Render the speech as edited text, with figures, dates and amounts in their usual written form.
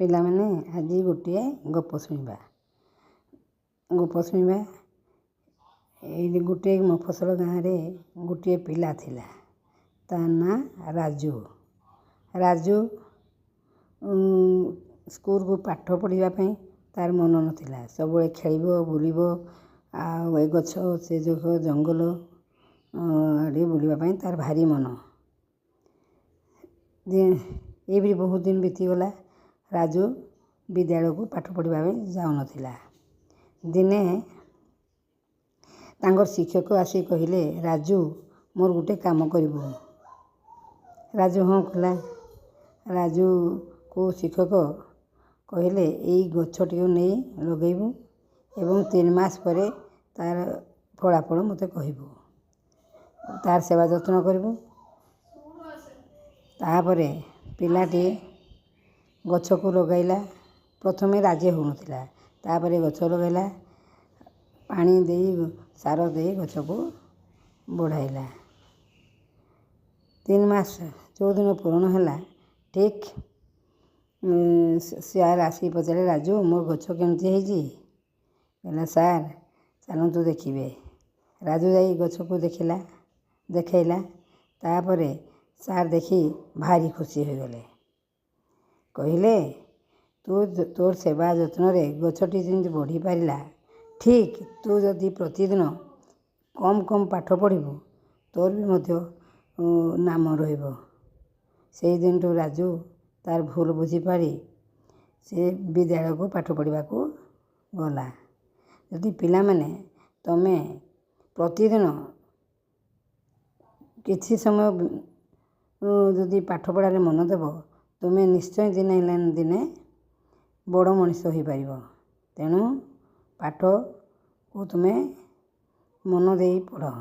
ପିଲାମାନେ, ଆଜି ଗୋଟିଏ ଗପ ଶୁଣିବା। ଗପ ଶୁଣିବା। ଏଇ ଗୋଟିଏ ମଫସଲ ଗାଁରେ ଗୋଟିଏ ପିଲା ଥିଲା, ତା ନାଁ ରାଜୁ। ରାଜୁ ସ୍କୁଲକୁ ପାଠ ପଢ଼ିବା ପାଇଁ ତାର ମନ ନଥିଲା। ସବୁବେଳେ ଖେଳିବ, ବୁଲିବ, ଆଉ ଏ ଗଛ ସେ ଜଙ୍ଗଲ ଆଡ଼େ ବୁଲିବା ପାଇଁ ତାର ଭାରି ମନ। ଏଇପରି ବହୁତ ଦିନ ବିତିଗଲା, ରାଜୁ ବିଦ୍ୟାଳୟକୁ ପାଠ ପଢ଼ିବା ପାଇଁ ଯାଉନଥିଲା। ଦିନେ ତାଙ୍କର ଶିକ୍ଷକ ଆସି କହିଲେ, ରାଜୁ, ମୋର ଗୋଟେ କାମ କରିବୁ? ରାଜୁ ହଁ କଲା। ରାଜୁକୁ ଶିକ୍ଷକ କହିଲେ, ଏଇ ଗଛଟିକୁ ନେଇ ଲଗାଇବୁ ଏବଂ 3 ମାସ ପରେ ତାର ଫଳାଫଳ ମୋତେ କହିବୁ, ତାର ସେବା ଯତ୍ନ କରିବୁ। ତାପରେ ପିଲାଟି ଗଛକୁ ଲଗାଇଲା। ପ୍ରଥମେ ରାଜି ହେଉନଥିଲା, ତାପରେ ଗଛ ଲଗାଇଲା, ପାଣି ଦେଇ, ସାର ଦେଇ ଗଛକୁ ବଢ଼ାଇଲା। 3 ମାସ ଯେଉଁଦିନ ପୂରଣ ହେଲା, ଠିକ୍ ସାର୍ ଆସିକି ପଚାରିଲେ, ରାଜୁ, ମୋ ଗଛ କେମିତି ହେଇଛି? କହିଲା, ସାର୍, ଚାଲନ୍ତୁ ଦେଖିବେ। ରାଜୁ ଯାଇ ଗଛକୁ ଦେଖିଲା, ଦେଖାଇଲା। ତାପରେ ସାର୍ ଦେଖି ଭାରି ଖୁସି ହୋଇଗଲେ। କହିଲେ, ତୁ ତୋର ସେବା ଯତ୍ନରେ ଗଛଟି ଯେମିତି ବଢ଼ିପାରିଲା, ଠିକ୍ ତୁ ଯଦି ପ୍ରତିଦିନ କମ୍ କମ୍ ପାଠ ପଢ଼ିବୁ, ତୋର ବି ମଧ୍ୟ ନାମ ରହିବ। ସେଇ ଦିନଠୁ ରାଜୁ ତାର ଭୁଲ ବୁଝିପାରି ସେ ବିଦ୍ୟାଳୟକୁ ପାଠ ପଢ଼ିବାକୁ ଗଲା। ଯଦି ପିଲାମାନେ, ତୁମେ ପ୍ରତିଦିନ କିଛି ସମୟ ଯଦି ପାଠପଢ଼ାରେ ମନ ଦେବ, ତୁମେ ନିଶ୍ଚୟ ଦିନେ ହେଲେ ଦିନେ ବଡ଼ ମଣିଷ ହୋଇପାରିବ। ତେଣୁ ପାଠକୁ ତୁମେ ମନ ଦେଇ ପଢ଼।